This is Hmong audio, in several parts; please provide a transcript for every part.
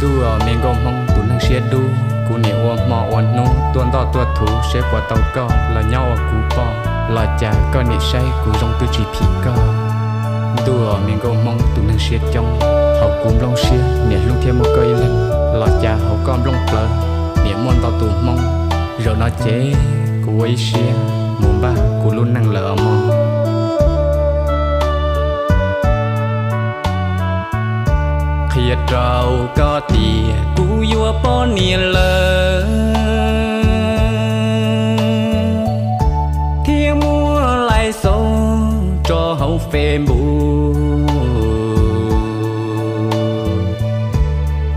Ntuj aw, me nkauj Hmoob tus neeg siab dub, kuv niam ua hmo ua hnub tuaj ntoj tuaj thuv seb puas tau koj los nyob ua kuv poj, los cas koj niam saib kuv zoo twb tsis phim koj. Ntuj aw, me nkauj Hmoob tus neeg siab coob, hauv kuv nplooj siab niam hlub thiab muaj koj ib leeg, los cas hauv koj nplooj plawv niam muaj ntau tus Hmoob. Zaum no ces kuv ua ib siab mus npaj kuv lub neej lawm os mog. Qhia rau koj tias kuv yuav poj niam lawm, thiab muab laij xov tso hauv Facebook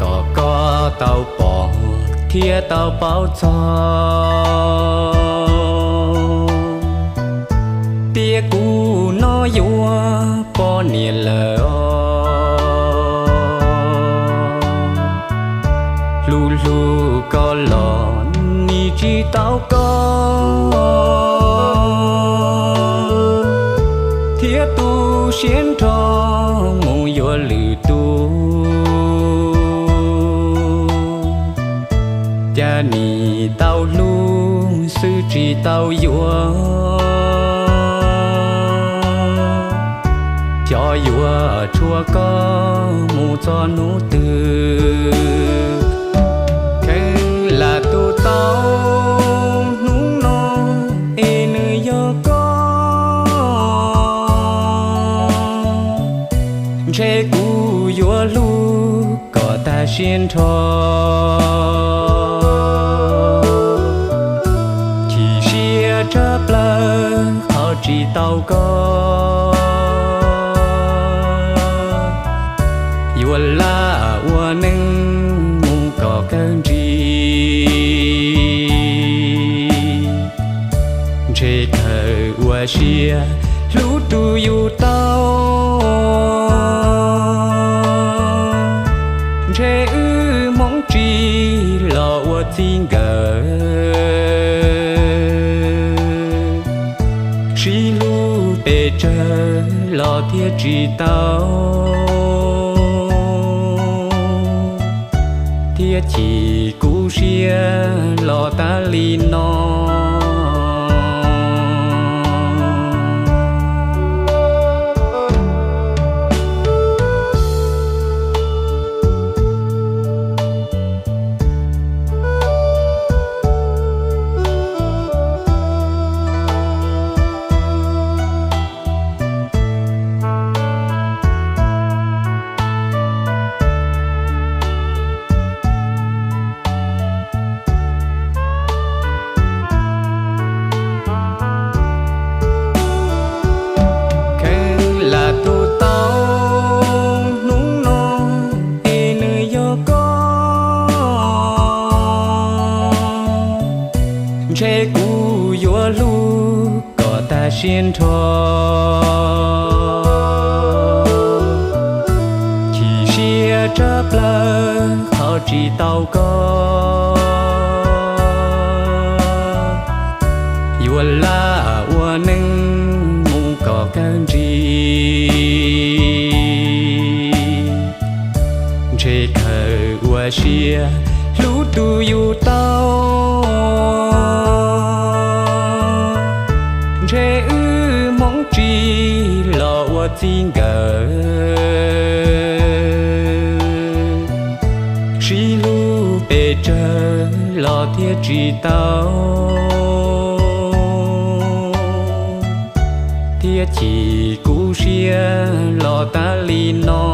kom koj tau pom thiab tau paub txog, tias kuv no yuav poj niam lawm os. Hlub hlub koj los nim tsis tau koj, thiab tu siab nrho mus yuav lwm tus. Cas nim tau hlub xwb tsis tau yuav, xyov yuav tshuav koj mus txog hnub twg. Kheev lam tu tau hnub no es nws yog koj, ntshe kuv yuav hlub kom tag siab nrho. Chim siab tshaj plaws qhov tsis tau koj, yuav lam ua neej mus kom kawg ntsis. Ntshe kawg ua siab hlub tus yus tau, ntshe wb hmoov tsis los ua txij nkawm, sib hlub pes tsawg los thiaj tsis tau, thiab chim kub siab los tas li no. Kheev lam tu tau hnub no es nws yog koj, ntshe kuv yuav hlub kom tag siab nrho. Chim siab tshaj plaws qhov tsis tau koj, yuav lam ua neej mus kom kawg ntsis. Ntshe kawg ua siab hlub tus yus tau, ntshe wb hmoov tsis los ua txij nkawm, sib hlub pes tsawg los thiaj tsis tau, thiab chim kub siab los tas li no.